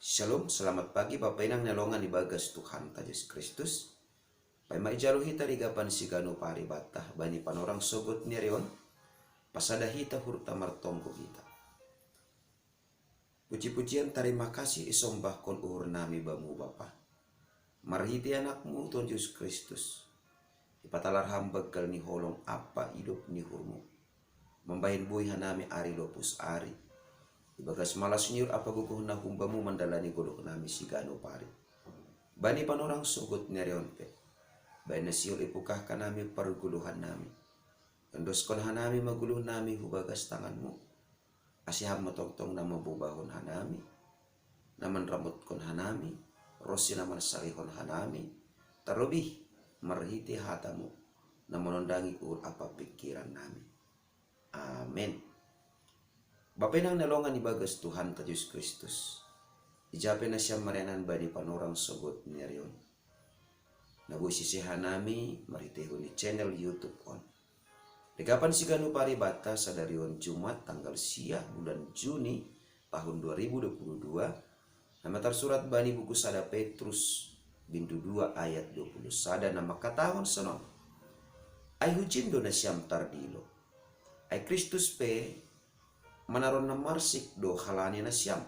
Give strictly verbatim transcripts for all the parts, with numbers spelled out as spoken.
Shalom, selamat pagi Bapak Inang nelongan ibagas Tuhan ta Yesus Kristus. Paima ijalo hita rigapan sigano pari bata bani panorang sogot ni arion, pasada hita hurta martonggo hita. Puji-pujian tarima kasih isombahkon uhur nami bamu Bapa. Marhite anakmu Tuhan Yesus Kristus. Ipatalar hambaggal ni holong apa idop ni hurmu. Mambahen boi hanami ari lopus ari. Ibagas malas niur apa gogohna humbamu mandalani godok nami sigano pari. Bani panorang sogot ni arion pe. Bahen na siul ipukahkan nami pargoluhan nami. Endoskon hanami magoluh nami hubagas tanganmu. Ase ham matongtong na mabobahon hanami, na manramotkon hanami, ronsi na mansalihon hanami, tarlobih marhite hatamu, na manondangi uhur apa pingkiran nami. Amen. Bapa Inang nelongan ibagas Tuhan ta Yesus Kristus. Ijape nasiam marianan bani panorang sogot ni arion. Na boi sise hanami marhitehon ni channel YouTube on. Legapan sigano pari bata sadarion Jumat tanggal sia bulan Juni tahun dua ribu dua puluh dua, nama tarsurat bani buku sada Petrus bindu dua ayat dua puluh sada na mangkatahon sonon. Ai hujin do nasiam tardilo. Ai Kristus pe manaron na marsik do halani nasiam.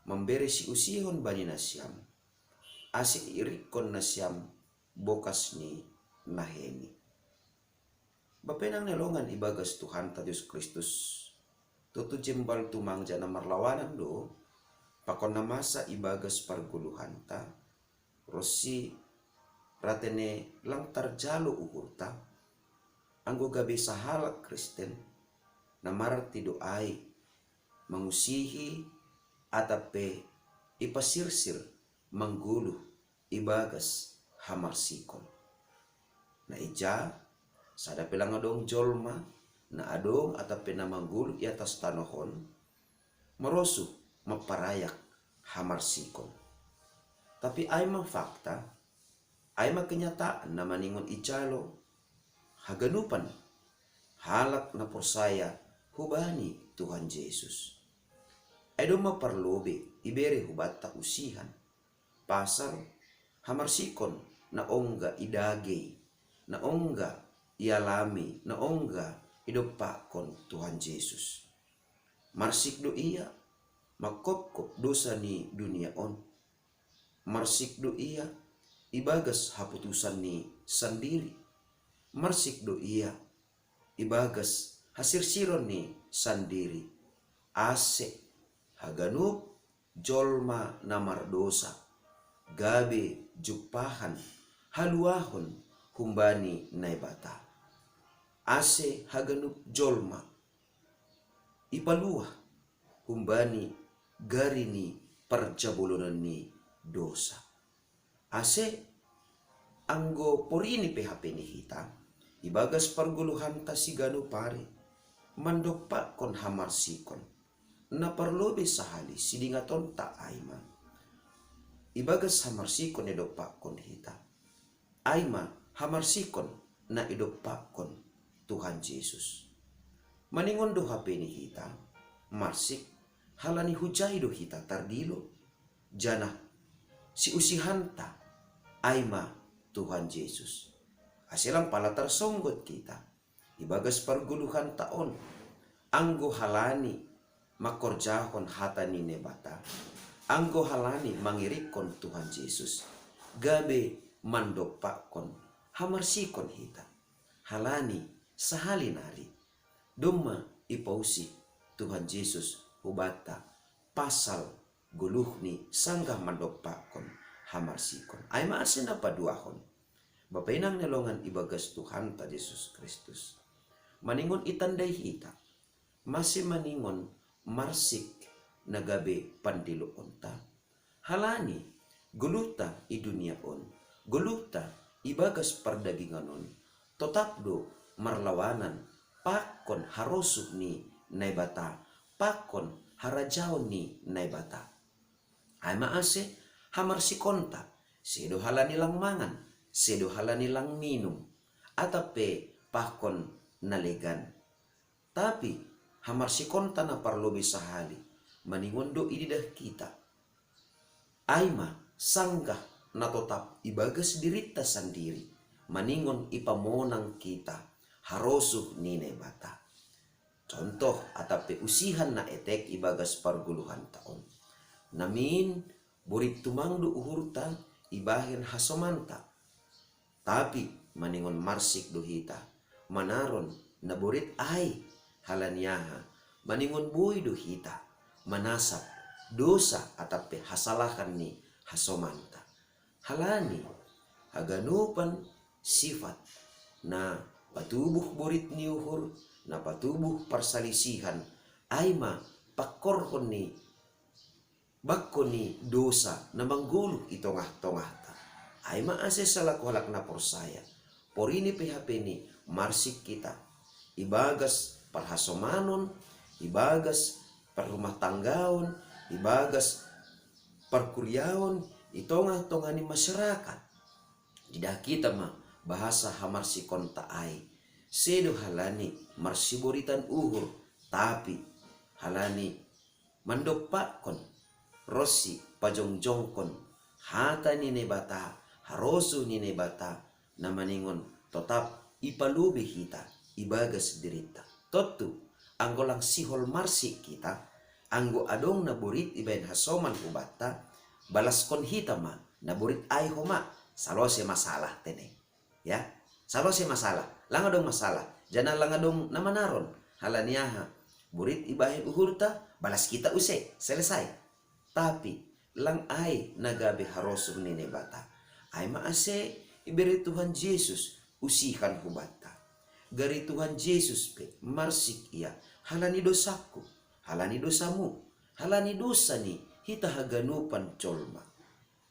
Mambere siusihon bani nasiam. Ase iirikkon nasiam bokas ni naheni. Bapa Inang nelongan ibagas Tuhan ta Yesus Kristus. Tutu jembal tumang jana marlawanan do, pakon na masa ibagas pargoluhanta, ronsi ratene lang tarjalo uhurta, anggo gabe sahalak Kristen, na mararti do ai, mangusihi, atap pe ipasirsir manggoluh ibagas hamarsikon. Na ija, sada pe lang adong jolma, na adong atap pe na manggoluh i atas tanoh on, marosuh mamparayak hamarsikon. Tapi ai ma fakta, ai ma kenyataan na maningon ijalo haganupan halak na porsaya hubani Tuhan Yesus. Ai domma parlobe ibere hubanta usihan, pasal hamarsikon na ongga idagei, na ongga ialami, na ongga idompakkon Tuhan Yesus. Marsik do ia mangkopkop dosa ni dunia on. Marsik do ia ibagas haputusan ni sandiri. Marsik do ia ibagas hasirsiron ni sandiri. Ase haganup jolma na mardosa gabe jumpahan haluahon humbani Naibata. Ase haganup jolma ipaluah humbani gari ni parjabolonan ni dosa. Ase anggo porini pe hape ni hita, ibagas pargoluhanta sigano pari, mandompakkon hamarsikon, na parlobe sahali sidingatonta ai ma. Ibagas hamarsikon idompakkon hita. Ai ma hamarsikon na idompakkon Tuhan Yesus. Maningon do hape ni hita, marsik, halani hujai do hita tardilo, janah siusihanta ai ma Tuhan Yesus. Ase lang pala tarsonggot hita ibagas pargoluhanta on, anggo halani mangkorjahon hata ni Naibata, anggo halani mangirikkon Tuhan Yesus, gabe mandompakkon hamarsikon hita. Halani sahali nari domma ipausih Tuhan Yesus hubanta pasal goluhni sanggah mandompakkon hamarsikon. Ai ma ase na paduahon, Bapa Inang nelongan ibagas Tuhanta Yesus Kristus. Maningon itandai hita, mase maningon marsik na gabe pandiloonta. Halani goluhta i dunia on, goluhta ibagas pardagingan on, totap do marlawanan pakon harosuh ni Naibata, pakon harajaon ni Naibata. Ai ma ase hamarsikonta, sedo halani lang mangan, sedo halani lang minum, atap pe pakon na legan. Tapi hamarsikonta na parlobei sahali, maningon do ididah hita. Ai ma sanggah na totap ibagas diritta sandiri, maningon ipamonang kita harosuh ni Naibata. Contoh atap pe usihan na etek ibagas pargoluhanta on. Namin borit tumang do uhurta ibahen hasomanta. Tapi maningon marsik do hita manaron na borit ai, halani aha? Maningon boi do hita manasap dosa atap pe hasalahan ni hasomanta. Halani haganupan sifat na patubuh borit ni uhur, na patubuh parsalisihan, ai ma pakkorhon ni bakko ni dosa na manggoluh i tongah-tongahta. Ai ma ase sala kohalak na porsaya, porini pe hape ni marsik kita ibagas parhasomanon, ibagas parrumah tanggaon, ibagas parkuriaon, i tongah-tongah ni masyarakat. Didah kita ma bahasa hamarsikonta ai, sedo halani marsiboritan uhur, tapi halani mandompakkon ronsi pajongjongkon hata ni Naibata, harosuh ni Naibata, na maningon totap ipalobi hita ibagas diritta. Tontu, anggo lang sihol marsik kita, anggo adong na borit ibahen hasoman hubanta, balaskon hita ma na borit ai homa, salose masalah tene. Ya, salose masalah, lang adong masalah, janah lang adong na manaron. Halani aha? Borit ibahen uhurta, balas kita use, selesai. Tapi lang ai na gabe harosuh ni Naibata. Ai ma ase ibere Tuhan Jesus usihan hubanta. Gari Tuhan Jesus pe marsik ia halani dosangku, halani dosamu, halani dosa ni hita haganupan jolma.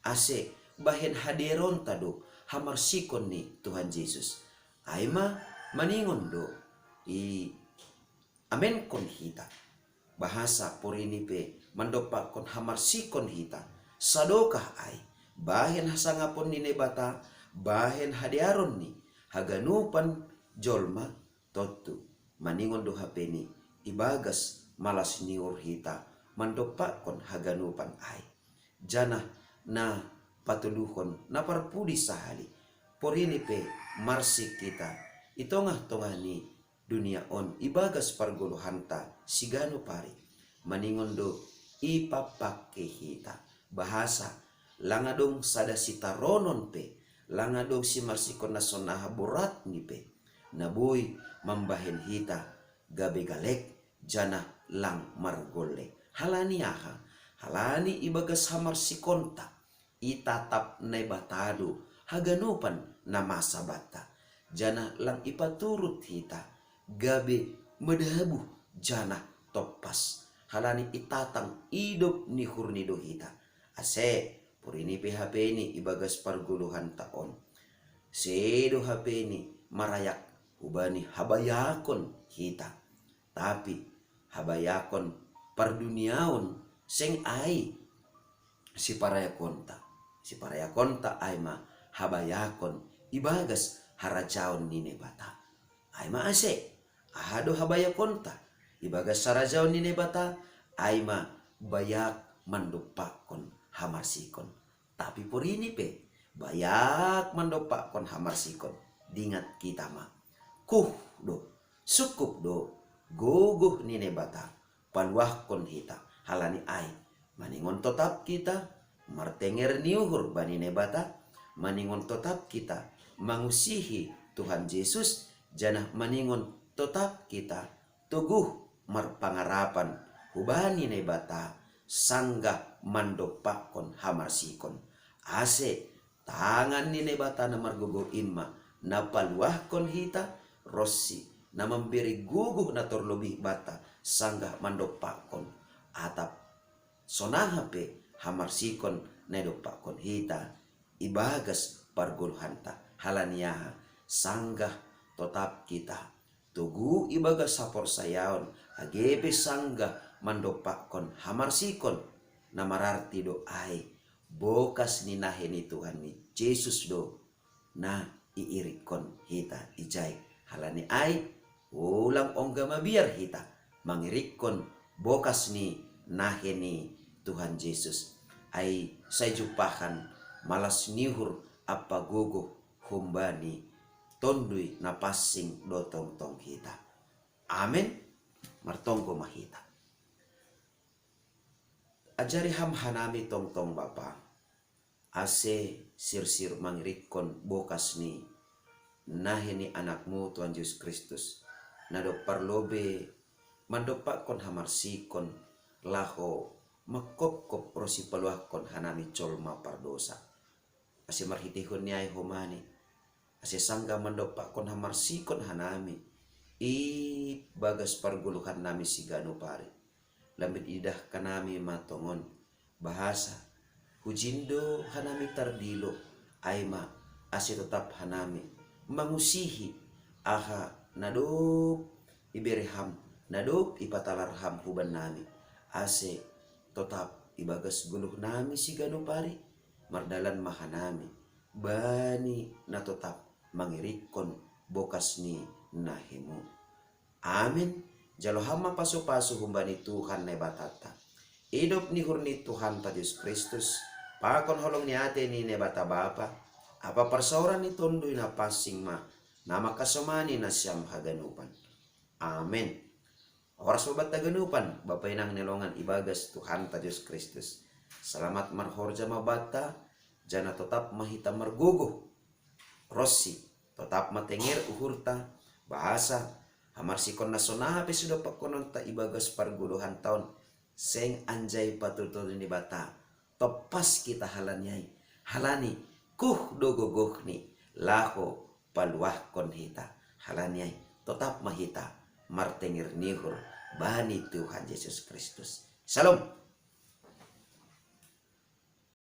Ase bahen hadearonta do hamarsikon ni Tuhan Jesus. Ai ma maningon do i amenkon hita. Bahasa porini pe mandompakkon hamarsikon hita. Sadokah ai, bahen hasangapon ni Naibata, bahen hadearon ni haganupan jolma, tontu maningon do hape ni ibagas malas ni uhur hita mandompakkon haganupan ai. Janah na patoluhon na parpudi sahali, porini pe marsik kita i tongah-tongah ni dunia on ibagas pargoluhanta siganup ari. Maningon do ipapake hita. Bahasa lang adong sada sitaronon pe, lang adong simarsikon na sonaha boratni pe, na boi mambahen hita gabe galek janah lang margolle. Halani aha? Halani ibagas hamarsikonta itatap Naibata do haganupan na masa banta, janah lang ipaturut hita gabe madabuh janah tompas. Halani itatang idop ni uhurni do hita. Ase porini pe hape ni ibagas pargoluhanta on, sedo hape ni marayak hubani habayakon hita. Tapi habayakon parduniaon seng ai siparayakonta. Siparayakonta ai ma habayakon ibagas harajaon ni Naibata. Ai ma ase, aha do habayakonta ibagas harajaon ni Naibata? Ai ma bayak mandompakkon hamarsikon. Tapi porini pe, bayak mandompakkon hamarsikon. Dingat kita ma. Kuh do, sungkup do gogoh ni Naibata paluahkon hita. Halani ai, maningon totap kita martenger ni uhur bani Naibata, maningon totap kita mangusihi Tuhan Jesus, janah maningon totap kita toguh marpangarapan hubani Naibata sanggah mandompakkon hamarsikon. Ase tangan ni Naibata na margogoh in ma na paluahkon hita ronsi na mambere gogoh na tarlobih banta sanggah mandompakkon atap sonaha pe hamarsikon na idompakkon hita ibagas pargoluhanta. Halani aha? Sanggah totap kita togu ibagas haporsayaon, age pe sanggah mandompakkon hamarsikon, na mararti do ai bokas ni nahe ni Tuhan ni Jesus do na iirikkon hita ijai. Halani ai, ulang ongga mabiar hita mangirikkon bokas ni nahe ni Tuhan Jesus. ai sai jumpahan malas ni uhur ampa gogoh humbani Tonduy Napansing do tongtong hita. Amen. Martonggo ma hita. Ajari Ham hanami tongtong Bapa, ase sirsir mangirikkon bokas ni nahe ni Anak-Mu Tuhan Jesus Kristus, na dob parlobei mandompakkon hamarsikon laho mangkopkop ro sipaluahkon hanami jolma pardosa. Ase marhiteihon ni ai homani, ase sanggah mandompakkon hamarsikon hanami ibagas pargoluhannami siganup ari. Lambin idahkan nami ma tongon, bahasa hujindo hanami tardilo, ai ma ase totap hanami mangusihi aha na dob ibere Ham, na dob ipatalar Ham hubannami, ase totap ibagas goluhnami siganup ari, mardalan ma hanami bani na totap mangirikkon bokas ni nahe-Mu. Amin. Jalo Ham ma pasupasu humbani Tuhan Naibatanta. Idop ni uhur ni Tuhanta Jesus Kristus, pakon holong ni atei ni Naibata Bapa, ampa parsaoran ni Tonduy Napansing ma na mangkasomani nasiam haganupan. Amin. Horas ma banta haganupan, Bapa Inang ni longan ibagas Tuhanta Jesus Kristus. Salamat marhorja ma banta, janah totap ma hita margogoh ronsi, totap ma tenger uhurta, bahasa hamarsikon na sonai pe sidompakkononta ibagas pargoluhanta on, seng anjai patultulon ni Naibata, tompas hita halani ai, halani kuh do gogohni laho paluahkon hita. Halani ai, totap ma hita martenger ni uhur bani Tuhan Jesus Kristus. Shalom.